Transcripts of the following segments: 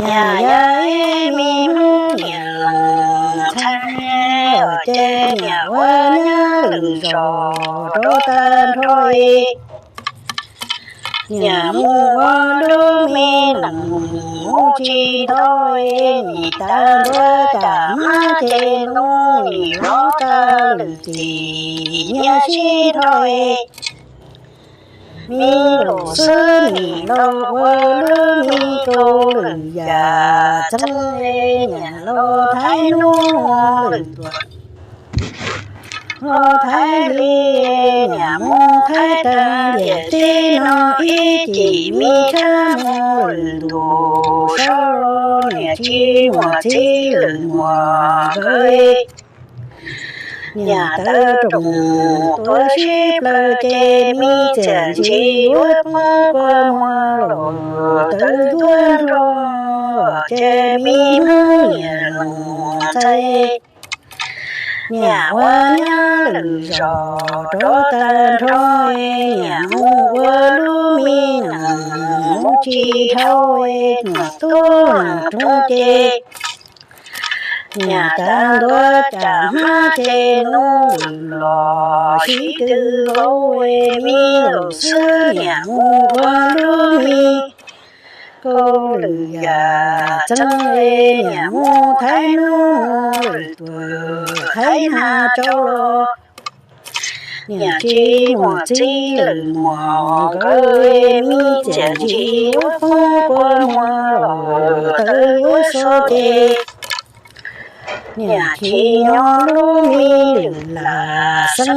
Nyaj yog ib me hnub niam los ntxhais, ces niam ua nyab lwm zos rov tag nrho. Niam mus ua lub me nees mus tsis dhau, nim tag ntua cas hmab ces hnub nim los tau lwm txim nyaj sib nrho. Me laus xwb nim los ua lub me kaus lwm yam txheeb, niam los thaiv hnub lwm tuam. Los thaiv li niam mus thaiv tag ntiam teb no, ib cim me tshab mus lwm ntus sab los niam tsis muaj txiv lwm muam nkawd. Niam tawv roos tuav sib plaws ces me txiam ntsis yuav poob kua muag los tawv yuav nrog, ces me hnub niam los ntxhais. Niam ua nyab lwm zos rov tag nrho, niam mus ua lub me nees mus tsis dhau, nyuam tub nees roos ces niam tag ntua cas hmab ces hnub lwm los sib tw laus, me laus xwb niam mus ua lub me kaus lwm yam txheeb, niam mus thaiv hnub lwm tuam thaiv nag tso los. Niam tsis muaj txiv lwm muam nkawd, me txiam ntsis yuav poob kua muag los tawv yuav so ces. Niam tsis nyob lub me lwm lam xeeb,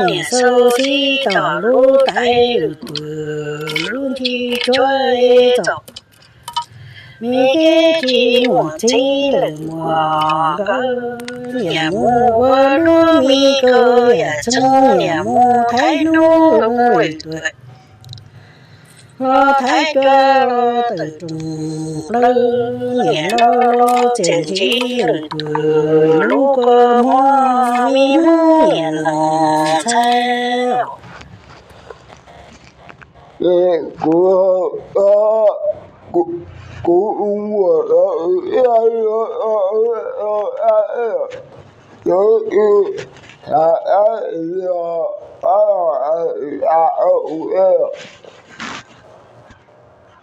niam xauj xib tom lub taiv lwm tuam lub ncig tsuag txaus. Me tsis muaj txiv lwm muam nkawd, niam mus ua lub me kaus yam txheeb, niam mus thaiv hnub lwm tuam los thaiv cua los tawm roos plaws, niam los los txiam ntsis lwm tuam lub kua muag, me hnub niam los ntxhais. Kuv, kuv, kuv ua